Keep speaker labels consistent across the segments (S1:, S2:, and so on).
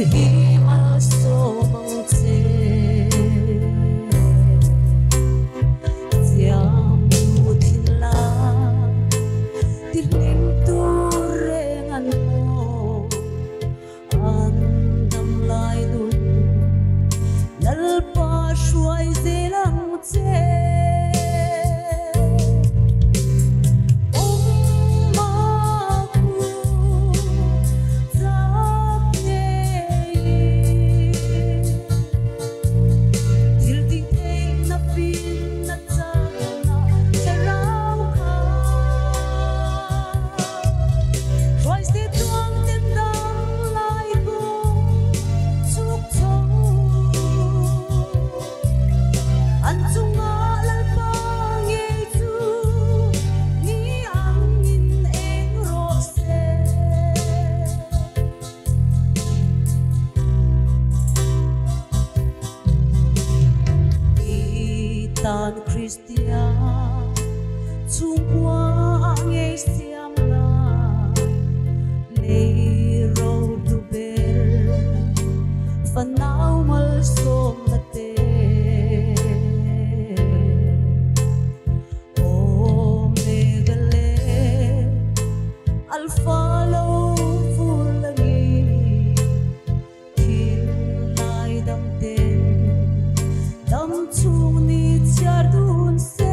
S1: hi malsawm ang che. Chiang nu thinla ti hlim tur reng an maw an dam lai nun Lalpa hruai zel ang che. Kristian chhungkua ngei siam la lei ro hlu ber fanau malsawm la te Omega le Alpha lo vul angi thin lai dam ten dam chung ni chhiar dun se.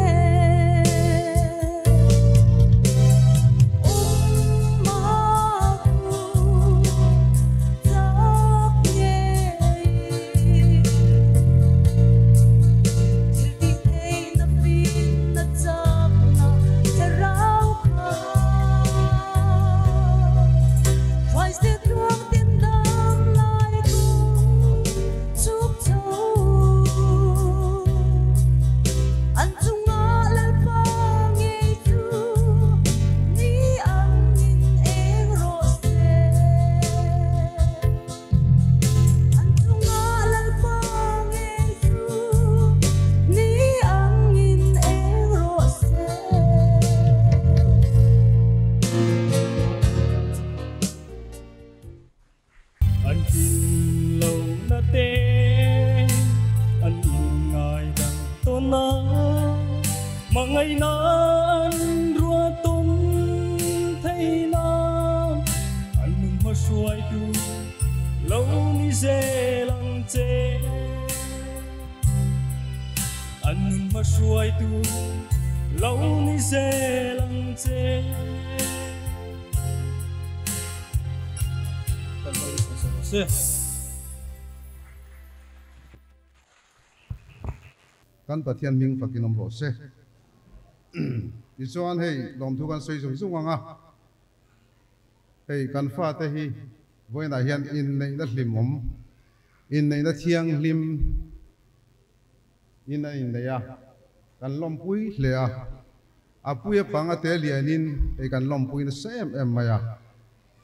S2: An tin lo na te an in ngai dang to na mà ngày nan rua tung thei na an nung ma suai tu lo ni ze lang che an nung ma suai tu lo ni ze lang che.
S3: Kan Pathian hming fakin awm rawh se. Tichuan hei lawmthu kan sawi zung zung ang a, hei kan fate hi vawiinah hian inneihna hlimawm, inneihna thianghlim in an inneih a, kan lawmpui hle a, a puia panga te lianin hei kan lawmpui nasa em em mai a.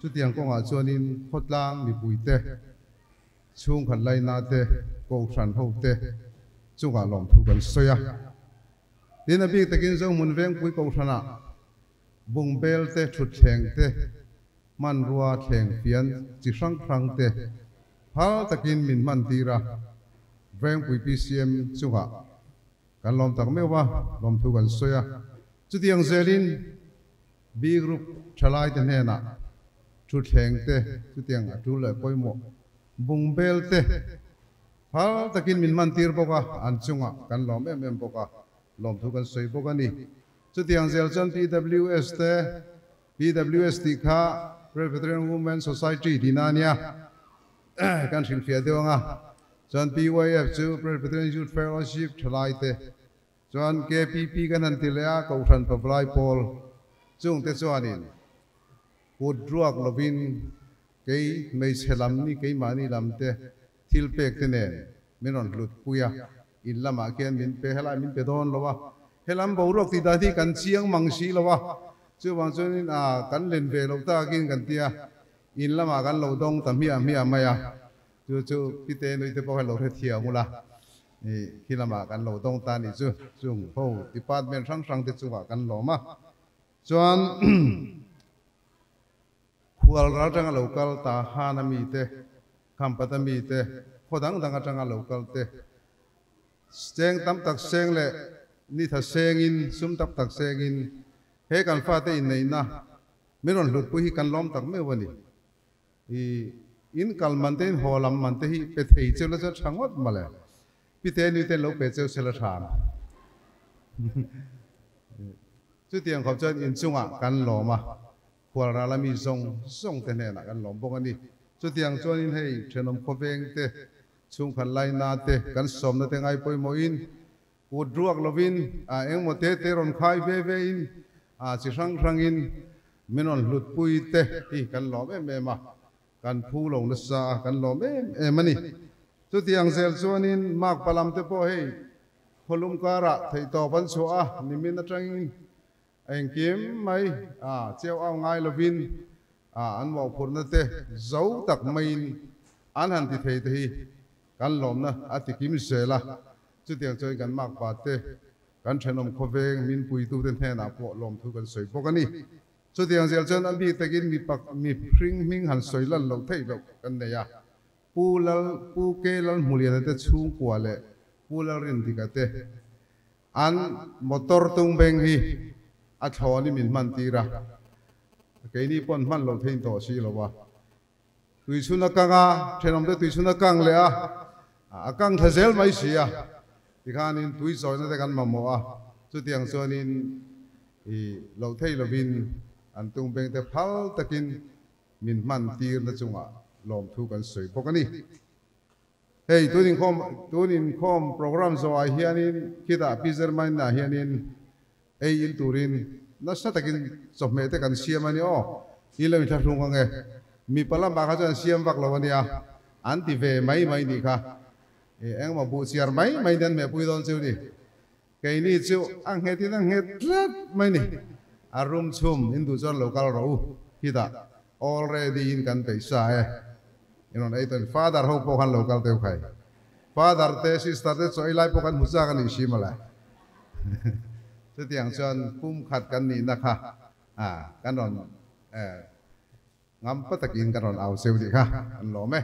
S3: Chutiang kawngah chuanin khawtlang mipuite, chhungkhat laina te, kohhran ho te chungah lawmthu kan sawi a. Tin, a bik takin Zohmun Vengpui kohhranah bungbel te, thutthleng te, hmanrua thleng fian chi hrang hrang te phal takin min hman tir a. Vengpui PCM chungah kan lawm tak meuh a, lawmthu kan sawi a. Chutiang zelin B Group thalaite hnenah thutthleng te, chutiang a tul leh pawimawh bungbel te phal takin min hman tir bawk a, an chungah kan lawm em em bawk a, lawmthu kan sawi bawk a ni. Chutiang zel chuan PWS te, PWS tih kha Presbyterian Women Society tihna a nia, kan hrilhfiah deuh ang a, chuan PYF chu Presbyterian Youth Fellowship thalaite, Chuan KPP kan han ti leh a, Kohhran Pavalai Pawl chungte chuanin kut ruak lovin kei hmeichhe lam ni keimahni lam te thil pek te nen min rawn hlut pui a, in lamah khian min pe helai min pe dawn lo a, helam boruak tih dan hi kan chiang mang si lo a, chuvang chuanin a kan len ve loh takin kan ti a, in lamah kan lo dawng ta hmiah hmiah mai a, chu chu Pite Nuite pawh kha lo hrethiam ula. Khi lamah kan lo dawng ta nih chu chung ho department hrang hrang te chungah kan lawm a, chuan khual ral tanga lo kal ta han a mi te Khampat ami te, khaw dang dang atanga lo kal te, cheng tam tak seng leh ni tha sengin, sum tam tak sengin he kan fate inneihna min rawn hlutpui hi kan lawm tak meuh a ni. I in kal man te in haw lam man te hi pe thei cheu la chuan tha ngawt mawle. Pite nui ten lo pe cheu se la tha ang. Chutiang khawp chuan inchungah kan lawm a, Khualral a mi zawng zawng te hnenah kan lawm bawk a ni. Chutiang chuanin hei thenawm khawveng te, chhungkhat laina te kan sawmna te ngai pawimawhin kut ruak lovin a engmaw te te rawn khai ve ve in a chi hrang hrangin min rawn hlutpui te hi kan lawm em em a, kan phu lo nasa a, kan lawm em em a ni. Chutiang zel chuanin Mark Palam te pawh hei khawlum karah theihtawp an chhuah a, nimin atangin Engkim mai a cheu au ngai lovin a an mawhphurhna te zo tak maiin an han ti thei te hi kan lawmna a ti kim zel a. Chutiang chuan kan makpa te, kan thenawm khawveng min puitute hnenah pawh lawmthu kan sawi bawk a ni. Chutiang zel chuan a bik takin mi pak mi hring hming han sawi lan loh theih loh kan nei a. Pu Lal Pu Ke Lalhmuliana te chhungkua leh Pu Lalrindika te An motor tung beng hi a thlawn i min hman tir a, keini pawn hman lo thein tawh si lo a. Tuichhun a kang a, thenawmte tuichhun a kang leh a, a kang thla zel mai si a. Tikhanin tui chawina te kan mamawh a, chutiang chuanin i loh thei lovin an tung beng te phal takin min hman tirna chungah lawmthu kan sawi bawk a ni. Hei tun inkhawm tun inkhawm program zawhah hianin khitah Pi Zermainah hianin ei in turin nasa takin chawhmeh te kan siam a ni aw. I lo inthlahrung ang e. Mipa lamah kha chuan siam vak lo a nia. An ti ve mai mai nih kha. Engemaw buh chiar mai mai nen hmehpui dawn chu ni. Keini chu a nghetin a nghet tlat mai ni. A rum chhum in duh chuan lo kal rawh u. Khitah already in kan peih sa e. In rawn ei tawh in father ho pawh khan lo kal teuh khai. Father te sister te chaw ei lai pawh kan hmu chak a nih si mawle. Chutiang chuan pum khat kan nihna kha kan rawn ngam pa takin kan rawn au cheu tih kha an lawm e.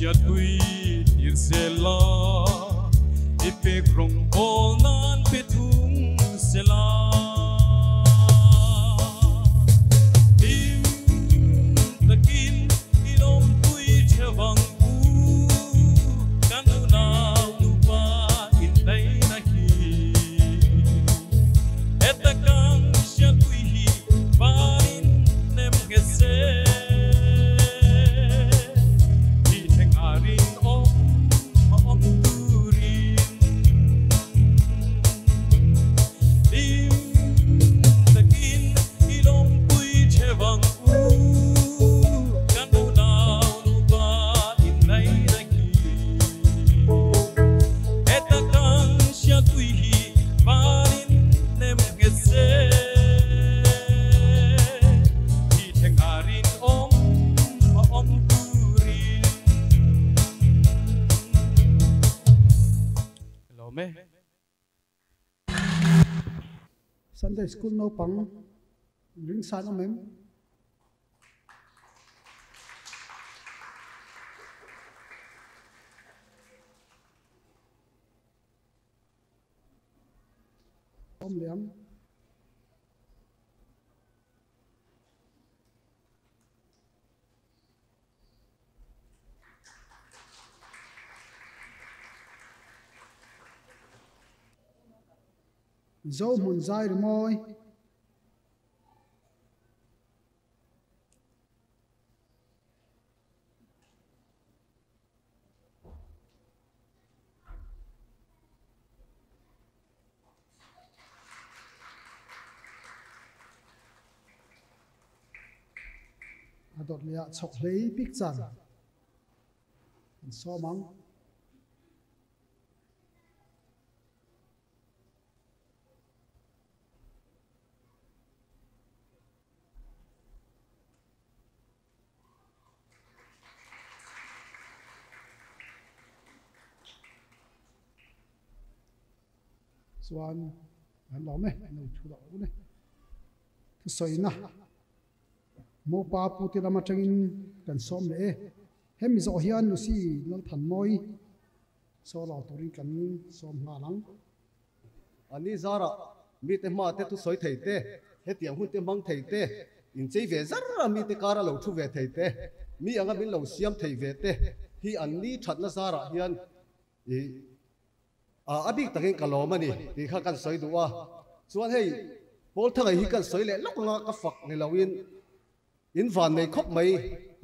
S2: Siatui tirsela ipek rong bol nan petung sela im takin ilom pui chewang u kanuna nupa in dai na hi etakang siatui hi varin nem gese.
S4: Sunday school no pang ring san amem om liang zo mun zai moi adot lia chok hlei pik chan so mang chuan an lo me no thu lo ne thu soi na mo pa pu ti lama tangin kan som le e hemi zo hian nu si lal than moi so lo turin kan som nga lang
S5: ani zara mi te ma te tu soi thei te he tiang hun te mang thei te in chei ve zara mi te kara lo thu ve thei te mi anga min lo siam thei ve te hi an ni that na zara hian i abik takin kalomani ti kha kan soi duwa chuan hei pol thangai hi kan soi le lok nga ka fak ni lawin in van nei khop mai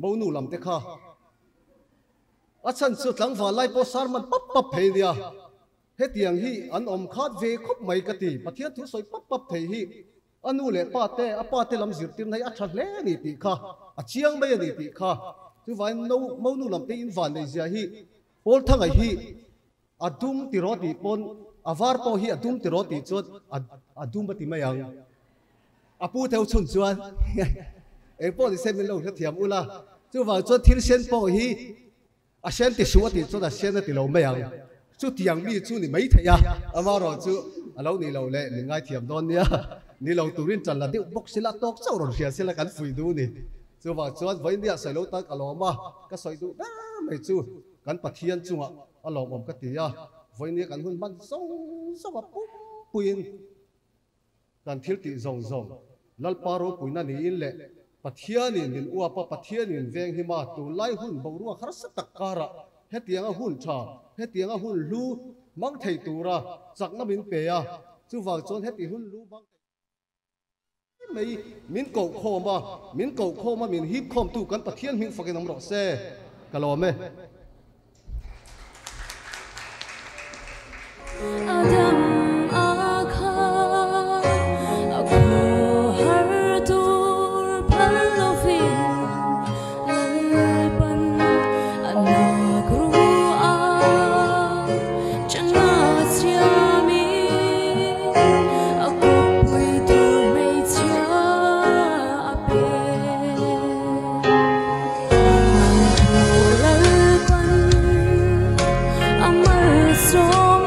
S5: monu lam te kha a chan chu tlang va lai po sar man pap pap phei dia he tiang hi an om khat ve khop mai ka ti pathian thu soi pap pap thei hi anu le pa te apa te lam zir tir nei a tha hle ni ti kha a chiang mai ani ti kha chu vai no monu lam te in van nei zia hi pol thangai hi adum ti roti pon avar po hi adum ti roti chuan adum ba ti mai ang apu theu chun chuan e po ni sem lo thiam ula chu wa chuan thil sen po hi a sen ti su ti chuan a sen ti lo mai ang chu tiang mi chu ni mai theia ama ro chu alo ni lo le ni ngai thiam don nia ni lo turin chan la deuh bok sila tok chau ron hria sila kan fui du ni chu wa chuan voi nia sai lo tak aloma ka soi du ber mai chu kan pathian chunga alom om ka tia voi nia kan hun man song song a pum puin kan thil ti zong zong lalparo puina ni in le pathianin min uapa pathianin veng hima tu lai hun borua khar sa takara hetianga hun tha hetianga hun lu mang thei tura chakna min pe a chuwang chon heti hun lu mang mei min ko khoma min ko khoma min hip khom tu kan pathian hing fakin am ro se kalome.
S1: Adam akha ako hartur palovin lalpan anagrua chanasyami ako puitur meicha ape lalpan amal som.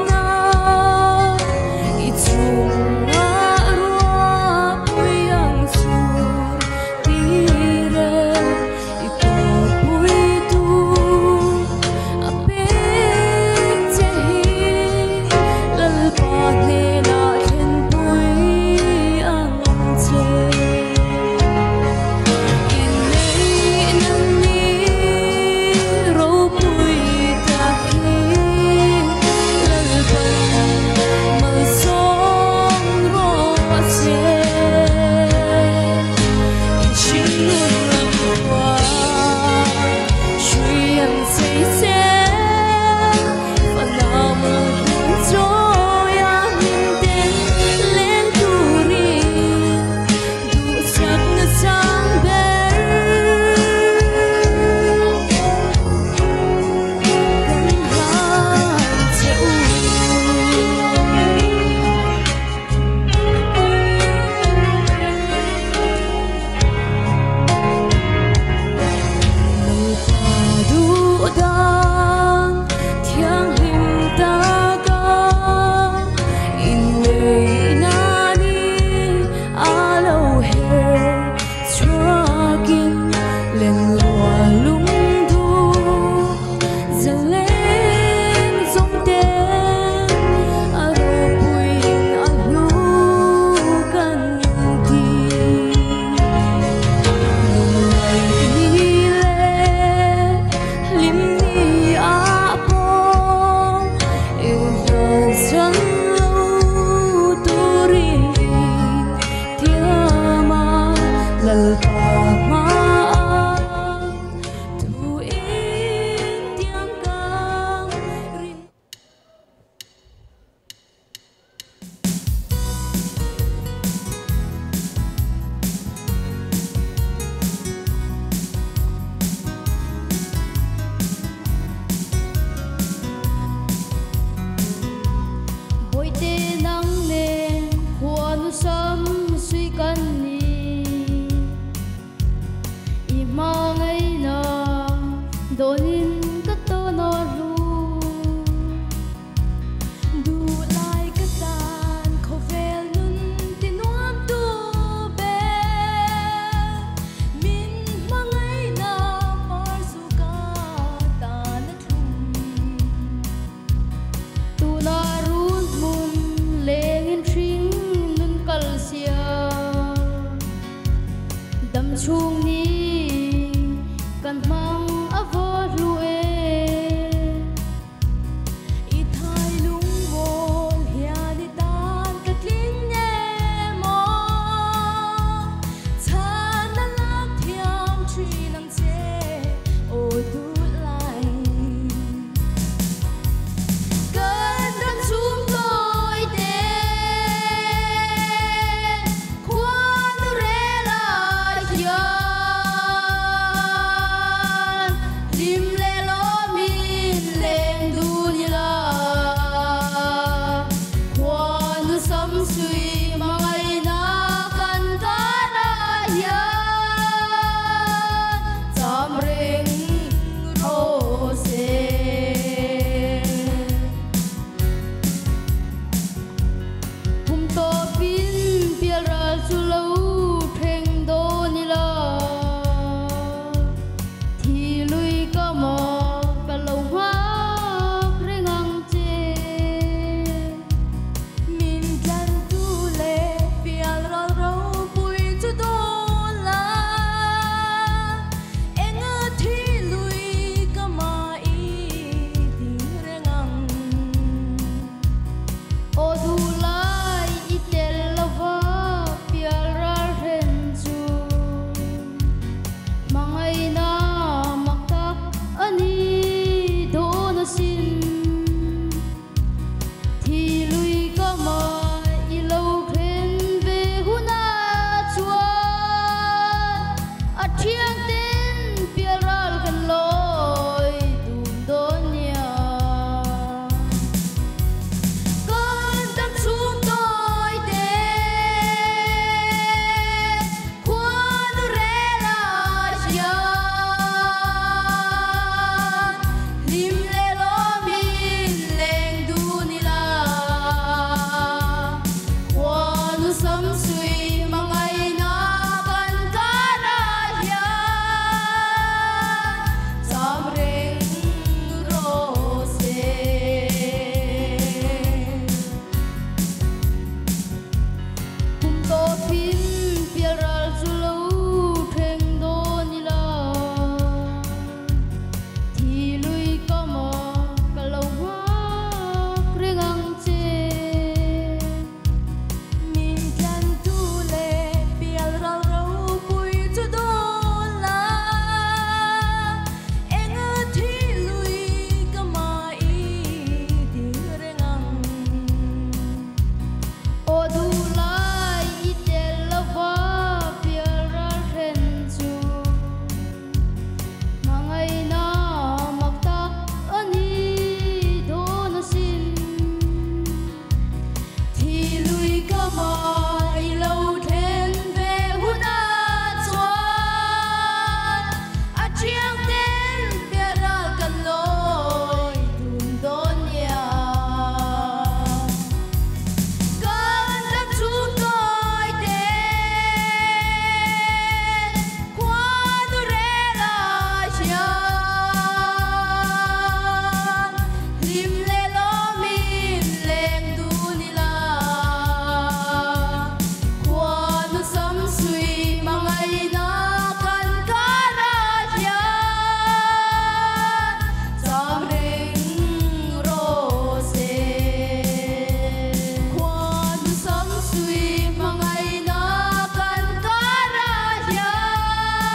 S6: Dawnin ka tawn a hlu.
S1: Duhlai ka tan khawvel nun ti nuam tu ber. Min hmangaihna par zu ka tan a thlum.
S6: Tuna run hmun lengin hring nun kal sia. Dam chhung ni kan hmang a va hlu e.
S1: I thai lung mawl hian i tan ka tling nge maw. Chhan a lak thiam thin ang che aw duhlai.
S6: Kan dam chhung tawi te khuanu rel ah hian hlim leh lawmin leng dun ila. Khuanu sam sui hmangaihna kan karah hian cham reng rawh se. Kum tawpin pialral chu lo thleng dawn ila. Thi lui ka maw ka lo nghak reng ang che.
S1: Min tlan tu leh pialral ropui chu dawn la. Enga thi lui ka mah i ding reng ang.
S6: Aw duhlai i tel lova pialral hren chu. Hmangaihna mak tak a ni dawn asin. Thi lui ka mah i lo thlen ve hunah chuan a thiang ten pialral kan lawi dun dawn nia.
S1: Kan dam chhung tawi te khuanu rel ah hian hlim leh lawmin leng dun ila. Khuanu sam sui hmangaihna kan karah hian cham reng rawh se.
S6: Kum tawpin pialral chu lo thleng dawn ila. Thi lui ka maw ka lo nghak reng ang che.
S1: Min tlan tu leh pialral ropui chu dawn la. Enga thi lui ka mah i ding reng ang.
S6: Aw duhlai i tel lova pialral hren chu. Hmangaihna mak tak a ni dawn asin.
S1: Thi lui ka mah i lo thlen ve hunah chuan a thiang ten pialral kan lawi dun dawn nia. Kan dam chhung tawi te khuanu rel ah hian hlim leh lawmin leng dun ila. Khuanu sam sui hmangaihna kan karah hian cham reng rawh se. Khuanu sam sui hmangaihna kan karah hian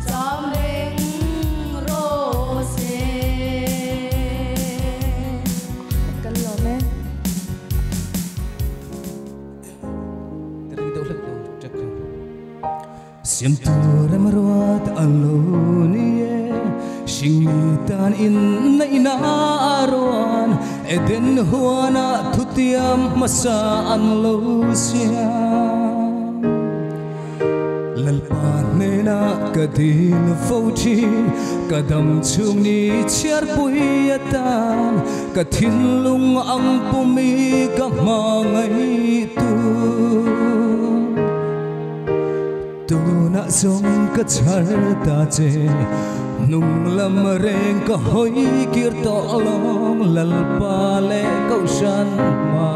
S1: cham reng rawh se.
S7: Kan lawm e.
S8: Siam tur em ruat a lo ni e. Hring mi tan in naihna a ruan. Eden huana thutiam hmasa an lo siam. Lalpa nena ka dil fo thin ka dam chung ni chiar pui atan ka thinlung ang pumi ka mangai tu tu na zong ka char ta che nung lam reng ka hoi kir to long lalpa le kau shan ma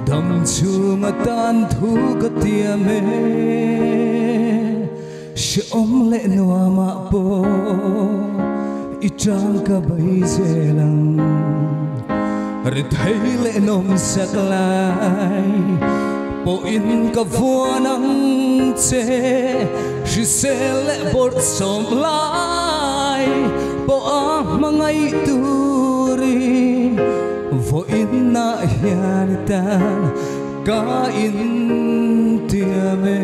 S8: dam chung atan thu ka tia me she om le nuama ma po i chang ka bai zelang ri thei le nom sak lai po in ka vuanang che shi se le bor som lai po a mangai turi vo in na hian tan ka in tia me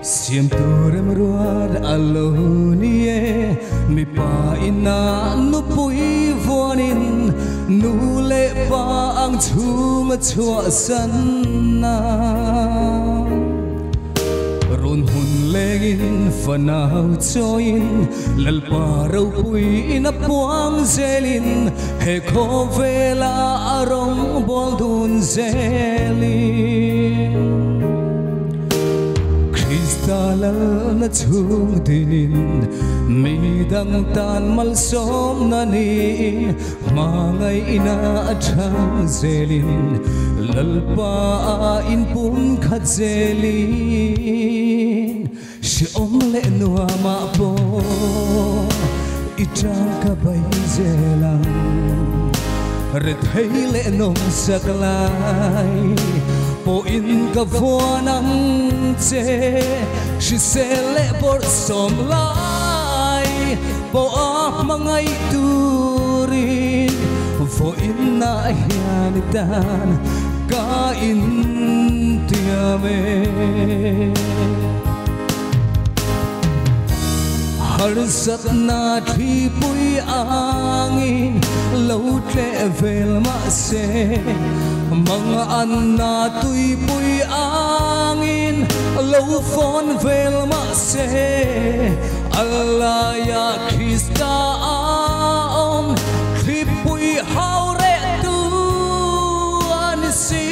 S8: Siem turem ruar alonie mi pa ina nu pui vonin nu le pa ang chhung chua san na run hun lengin fanau choin lalpa ro pui ina puang zelin he khovela arong bol dun zelin Kristalal na chung dinin mi dang tan mal som na ni mangay ina athang zelin lalpa in pum khat zelin si om le nuama po itang ka bai zelang re thei le nom saklai po in ka vuanang che si se le bor som lai po a mangai turin vo in na hian tan ka in tia me har sat na thi pui angin lo tle vel ma se mang an na tui pui angin lo phone vel ma se Allah ya Krista om thi pui hau re tu an si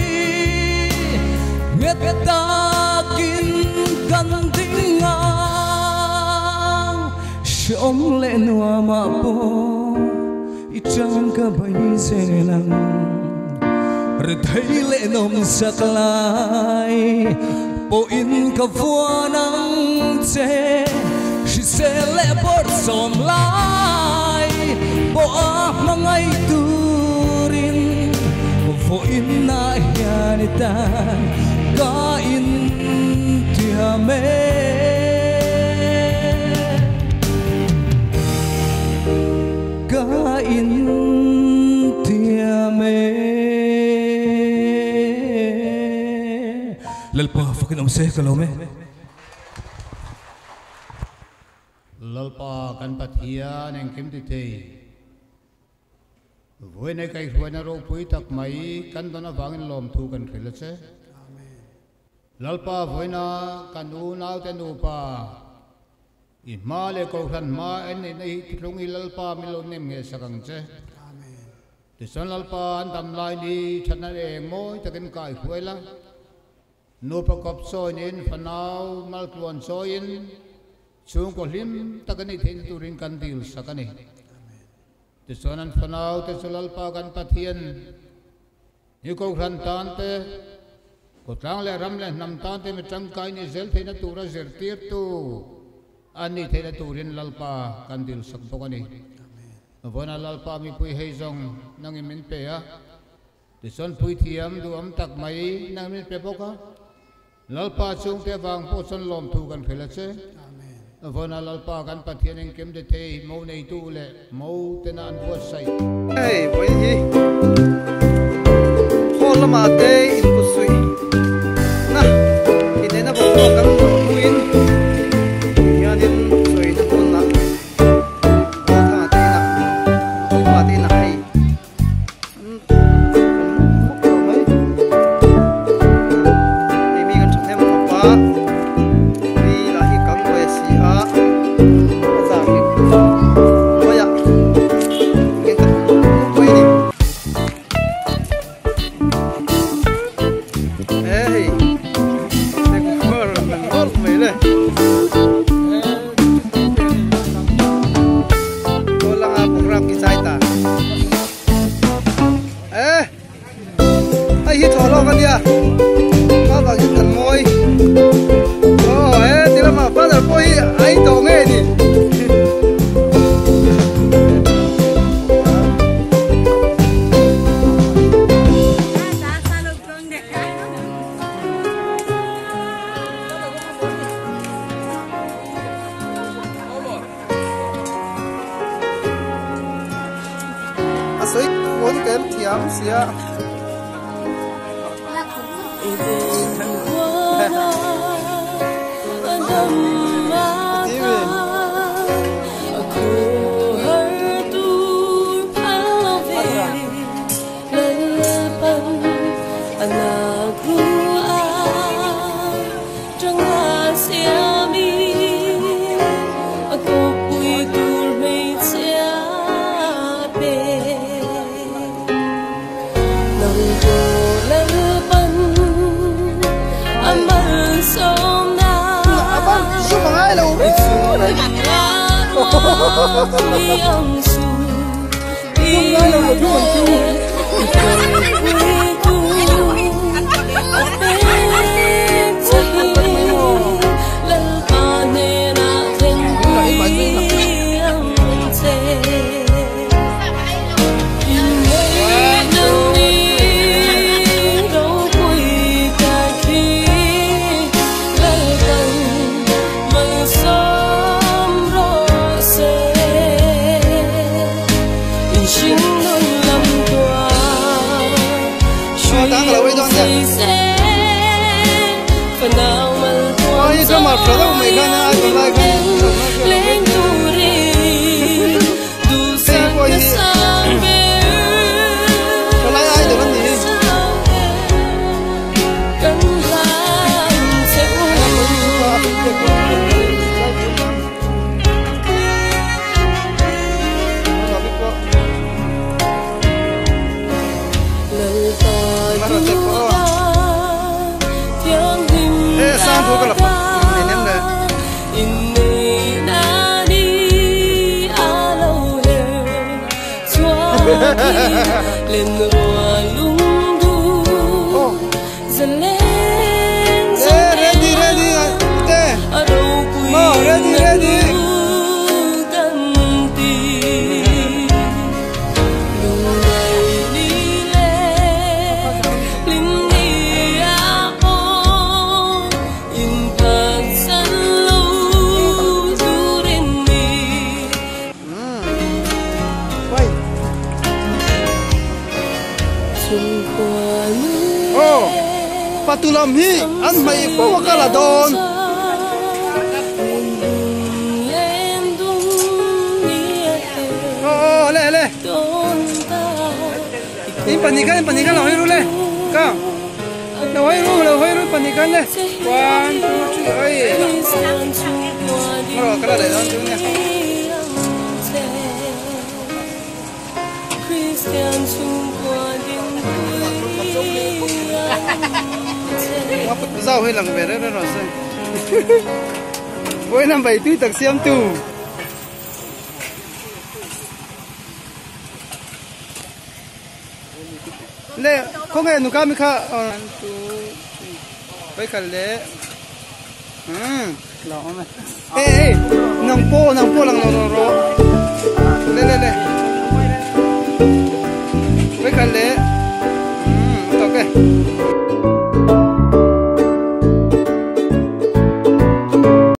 S8: nget ta kin kan ding ang om le nuama po i chang ka bai zelang re thei le nom saklai po in ka vuanang che si se le bor som lai po a mangai turin vo in na hian tan ka in tia me ka in tia me lalpa fakin om se kalome
S9: lalpa kan pathia neng kim ti thei voi nei kai huana ro pui tak mai kan dona wangin lom thu kan thril che amen lalpa voina kan u nau te nu pa i ma le ko than ma en nei nei thlung i lalpa mi lo nem nge sakang che amen ti son lalpa an dam lai ni thana eng moi takin kai huaila nu pa kop soin fanau mal tluan soin chung ko hlim takani thein turin kan dil sakani ti sonan fanau te lalpa kan pathian ni ko ran tan te ko tlang le ram le nam tan te mi tangkai ni zel theina tura zer tir tu ani theina turin lalpa kan dil sak bokani vona lalpa mi pui hei zong nangin min pe a ti son pui thiam du am tak mai nang min pe boka lalpa chung te wang po son lom thu kan khela che vona lalpa kan pathian eng kem de thei mo nei tu le mo te na an bo sai
S10: hey voi hi khol ma te in ku sui na in na bo kan puin yanin sui na kon na ko tha te na ma te na hei Hei hi chawhlawk a nia a vangin kan ngawi aw he ti lamah father pawh hi a in tawh ngei a ni. A sawi khuan tel thiam sia. Patulam hi an mai fo ka la don. Oh le le. In panikan lo hoi ru le. Ka. Lo hoi ru panikan le. 1 2 3 oi. Ro ka la le don chu ne. Giao hơi lằng về đấy rồi xem. Mỗi năm bảy tuy tặc xem tù. Lê không nghe nụ cam mi kha. Bây khẩn lê. Lọ này. Ê ê, nòng po lằng lò lò. Lê lê lê.